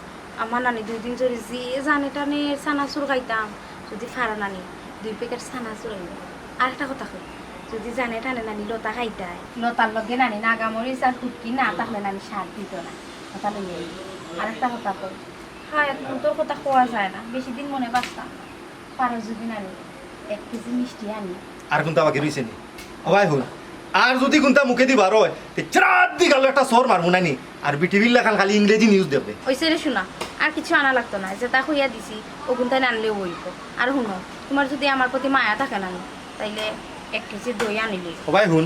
আমার নানি দুই দিন ধরি যে জানে টানে চানাচুর খাইতাম, যদি পারো নানি, দুই প্যাকেট চানাচুর আইও। আর একটা কথা কই, যদি জানে টানে নানি লতা খাইতায়, লতার লগে নানি নাগামরিচ আর হুটকি না থাকলে নানি স্বাদ দিত না, কথা লই আইও। আর একটা কথা কই, হ্যাঁ, এখন তোর কথা কওয়া যায় না, বেশি দিন মনে বাঁচতাম না। পারো যদি নানি, এক কেজি মিষ্টি আনি। আর কুনতা বাকি রইছে নি? ও ভাই হুন, আর যদি কুনতা মুখে দি বার অয়, তে চারাত দি গালো একটা সর মারমু নানি। আর বিটিভির লাখান খালি ইংরেজি নিউজ দেখবে। ওই সেরে শোনা, আর কিছু আনা লাগতো না, যেটা কইয়া দিছি, ওগুনতাই আনলেও অইব। আর হুনো, তোমার যদি আমার প্রতি মায়া থাকে নানি, তাইলে এক কেজি দই আনিলে। ও ভাই হুন,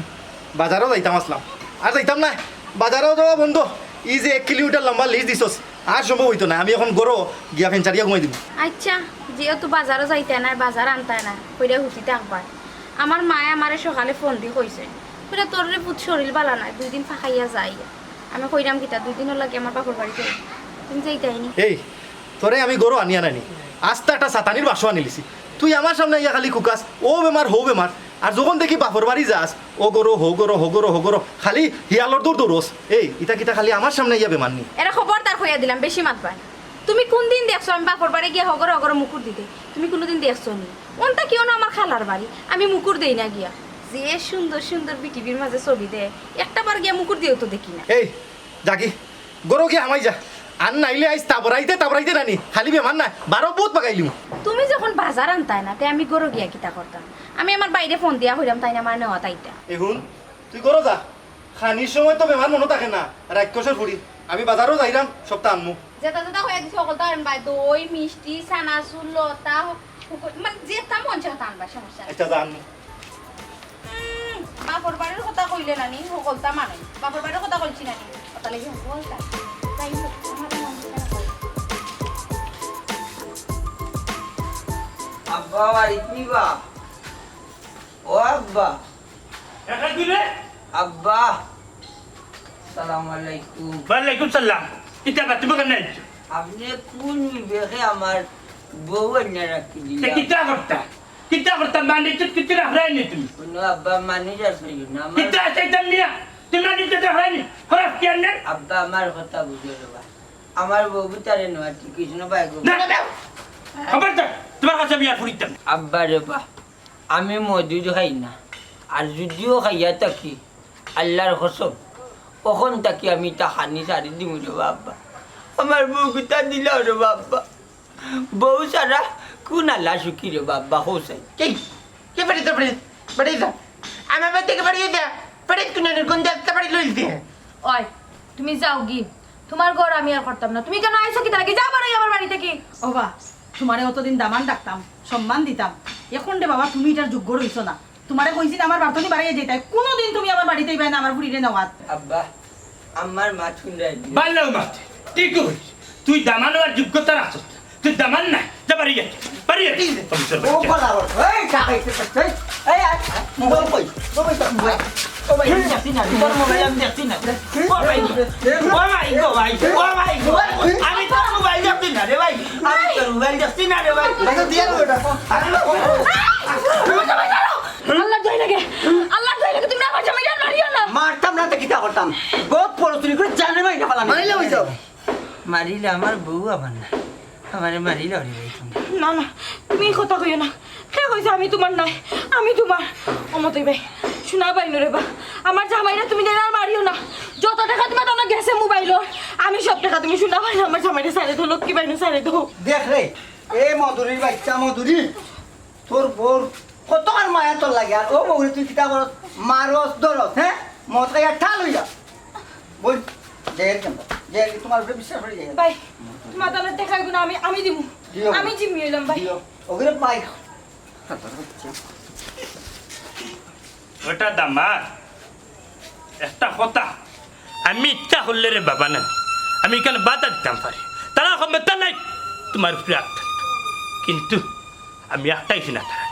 বাজারো যাইতাম আসলাম, আর যাইতাম না, বাজারো যাওয়া বন্ধ। ই যে এক কিলোমিটার লম্বা লিস্ট দিছস, আর সম্ভব অইতো না, আমি এখন ঘরো গিয়া ফেন চারিয়া ঘুমাই দিমু। আচ্ছা, যেহেতু বাজারো যাইতায় না, বাজার আনতায় না, কইরা হুতি থাকবায়। আমার মায়ে আমারে সকালে ফোন দি কইছে, কইরা, "তোর রে পুত শরীর বালা নায়, দুই দিন ফাঁকাইয়া যাই।" আমি কইরাম কিতা, দুই দিনর লাগি আমার বাপর বাড়িত তুমি যাইতায় নি। এই, তোরে আমি ঘরো আনিয়া নানি, আস্তা একটা সাতানির বাসো আনিলিছি। তুই আমার সামনে আইয়া খালি কুকাস, অউ বেমার, হউ বেমার। আর যখন দেখি বাপর বাড়ি যাস, অউ ঘরো, হউ ঘরো, হউ ঘরো, হউ ঘরো, খালি হিয়ালর দৌড় দৌড়স। এই, ইতা কিতা খালি আমার সামনে আইয়া বেমার নি? এরে খবরদার কইয়া দিলাম, বেশি মাতবায়। তুমি কুনদিন দেখছো আমি বাপর বাড়ি গিয়া হউ ঘরো হউ ঘরো মুকুর দিতে? তুমি কুনুদিন দেখছো নি? অনটা কিওনো আমার খালার বাড়ি, আমি মুকুর দেই না গিয়া। যে সুন্দর সুন্দর বিটিভির মাঝে ছবি দেয়, একটা বার গিয়া মুকুর দিয়াও তো দেখি না। এই, যাগি, ঘরো গিয়া হামাই যা। আর নাইলে আইজ তাবড়াইতে তাবড়াইতে নানি, খালি বেমার নায়, বারো বউত বাগাইলিমু। তুমি যখন বাজার আনতায় না, তে আমি ঘরো গিয়া কিতা করতাম? আমি আমার বাইরে ফোন দিয়া কইরাম, তাইন আমার নেওয়াত আইতা। এ হুন, তুই ঘরো যা। খানির সময় তো বেমার মনো থাকে না, রাক্ষসর ফুড়ি। আমি বাজারো যাইরাম, সবতা আনমু। যেতা যেতা কইয়া দিছি, হকলতা আনবায়। দই, মিষ্টি, চানাচুর, লতা, হুকু-, মানে যেতা মন চায় হতা আনবায়, সমস্যা নাই। আচ্ছা, যা আনমু। উম, বাপর বাড়ির কথা কইলে নানি, হকলতা মানে। বাপর বাড়ির কথা কইছি নানি, কথা লাগি হকলতা। যাই হোক, আমার মন চায় না। আব্বা, বাড়িত নি বা? ও আব্বা। একা কি রে? আব্বা। সালাম আলাইকুম। ওয়ালাইকুম সালাম। ইতা আবার তুমি কেনে আইছো? আপনে কুন বিবেকে আমার বউ আনিয়া রাখি দিলা? তে কিতা করতা? কিতা করতা? মানিজ্জত কিতা রাখরায় নি তুমি? কুনু আব্বা মানিজ্জত রাখি না। আমার কিতা আছে ইতা মিয়া? তুমি মানিজ্জত রাখরায় নি? খরচ কি আনলে? আব্বা, আমার কথা বুঝো রে বা। আমার বউ তারে নেওয়া ঠিক অইছে না বা গো। না, না, না। খবরদার, তুমার কাছে আমি আর ফুরিতাম না। আব্বা রে বা, আমি মদুর খাই না, আর যুদিও খাইয়া থাকি, আল্লার কসম, অখন থাকি আমি ইতা খানি ছাড়ি দিমু রে বা আব্বা। আমার বউগুতা দিলাও রে বা আব্বা। বউ ছাড়া কুন আল্লা সুখী রে বা আব্বা, কও চাই। কি? কি বাড়ি তোর বাড়ি? বাড়ি যা। আমার বাড়ি থাকি বাড়ি যা। বাড়ি কুন আনের কোন দেবতা বাড়ি লইল দিয়ে? ওই, তুমি যাওগি। তুমার ঘর আমি আর করতাম না। তুমি কেনে আইছো কিতা লাগি? যাও বারই আমার বাড়ি থাকি। ও বা, তুমারে অতদিন দামান ডাকতাম, সম্মান দিতাম। অখন রে বাবা, তুমি ইটার যোগ্য রইছো না। তুমারে কইছি না আমার বাড়ি থাকি বারই যাইতায়। কুনুদিন তুমি আমার বাড়িত আইবায় না আমার ফুরিরে নেওয়াত। আব্বা, আমার মাত হুনরায় নি? বাল্লাও মাতে, ঠিক কইছ। তুই দামান অওয়ার যোগ্যতা রাখছস না। তুই দামান নায়, যা বাড়ি যা, বাড়ি যা। ও বাবা, এই, এই, এই, এই, আয়, আয়, মোবাইল কই? মোবাইল কই? ও ভাই, আমি দেখছি না, তোর মোবাইল আমি দেখছি না। ও ভাই, ও ভাই গো ভাই, ও ভাই গো ভাই, আমি তোর মোবাইল দেখছি না রে ভাই, আমি তোর মোবাইল দেখছি না রে ভাই। ভাই, তো দিয়া দেবো এটা। আল্লার দোহাই লাগে, আল্লার দোহাই লাগে, তুমি আমার জামাইরে মারিও না। মারতাম না তো কিতা করতাম? বহুত পড়াশুনি করে জানে ভাই না পালাম। মারিলে হইছে। মারিলে আমার বউ আমার না, আমারে মারিলে ওরে ভাই তুমি। না, না, তুমি ই কথা কইও না। কে কইছে আমি তুমার নায়? আমি তুমার। ও মতই ভাই, হুনো ভাই নুরে বা, আমার জামাইরে তুমি দেনা আর মারিও না। যত টেকা তুমার তানো গেছে মোবাইলর, আমি সব টেকা তুমি হুনো ভাই, আমার জামাইরে ছাড়ি দেও, লক্ষ্মী ভাই নু ছাড়ি দেও। দেখ রে, এ মধুরীর বাইচ্চা মধুরী, তোর বউর কতখান মায়া তোর লাগে, আর ও বউরে তুই কিতা করস, মারস, ধরস, হ্যাঁ? মদ খাইয়া ঠাল অইয়া। বল, জেল কেন? জেল তুমার উপরে বিশ্বাস অই যায়। ভাই, তুমার তানো টেকা অইবো না, আমি, আমি দিমু। দিও। আমি জিম্মি অইলাম ভাই। দিও। ওগুলো পাই। ওটা দামাদ, একটা কথা, আমি ইচ্ছা করলে রে বাবা না, আমি ইখান বাধা দিতাম পারি, তারা কমে তা নাই, তুমার উপরে আঘাত। কিন্তু আমি আটকাইছি না তারা।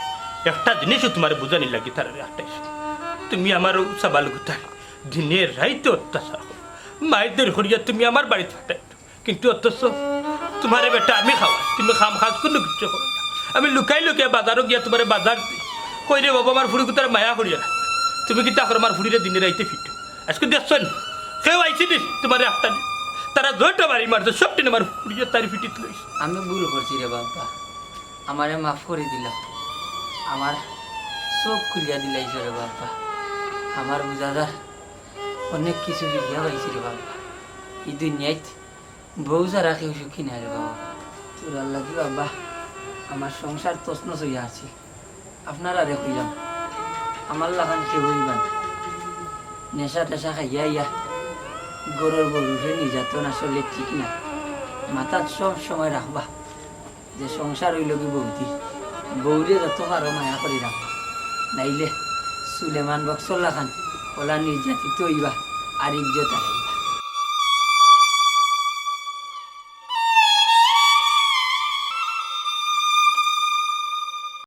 একটা জিনিসও তুমারে বুঝানির লাগি তারা আটকাইছি। তুমি আমার অউ ছাবালগুতারে দিনে রাইতে অত্যাচার করো, মাইরধইর করিয়া তুমি আমার বাড়িত পাঠাইছো। কিন্তু অথচ তুমারে বেটা আমি খাওয়াই, তুমি কাম কাজ কুনু কিচ্ছু করো না। আমি লুকাই লুকাই বাজারো গিয়া তুমারে বাজার দেই। কই রে বাবা, আমার ফুড়িগুতারে মায়া করিয়া না। তুমি কিতা করো, আমার ফুড়িরে দিনে রাইতে পিটো। আইজকু দেখছো নি? কেউ আইছে নি তুমারে আটকাইতে? তারা যত বাড়ি মারছে, সব টিন আমার ফুড়িয়ে তার পিঠিত লইছে। আমি ভুল করছি রে বাবা, আমারে মাফ করি দিলাও। আমার চউখ খুলিয়া দিলাইছো রে বাবা। আমার বুঝা যার অনেক কিছু শিখিয়া পাইছি রে বাবা। ই দুনিয়াত বউ ছাড়া কেউ সুখী নায় রে বাবা। তোরার লাগি বাবা, আমার সংসার তছনছ অইয়া আছিল। আপনারারে কইলাম, আমার লাখান কেউ অইবা না। নেশা টেশা খাইয়া আইয়া ঘরর বউর উপরে নির্যাতন আসলে ঠিক না। মাথাত সব সময় রাখবা যে সংসার অইলো গি বউদি, বউরে যত পারো মায়া করি রাখবা, নাইলে সুলেমান বক্সর লাখান অলা নির্যাতিত অইবা আর ইজ্জত হারাইবা।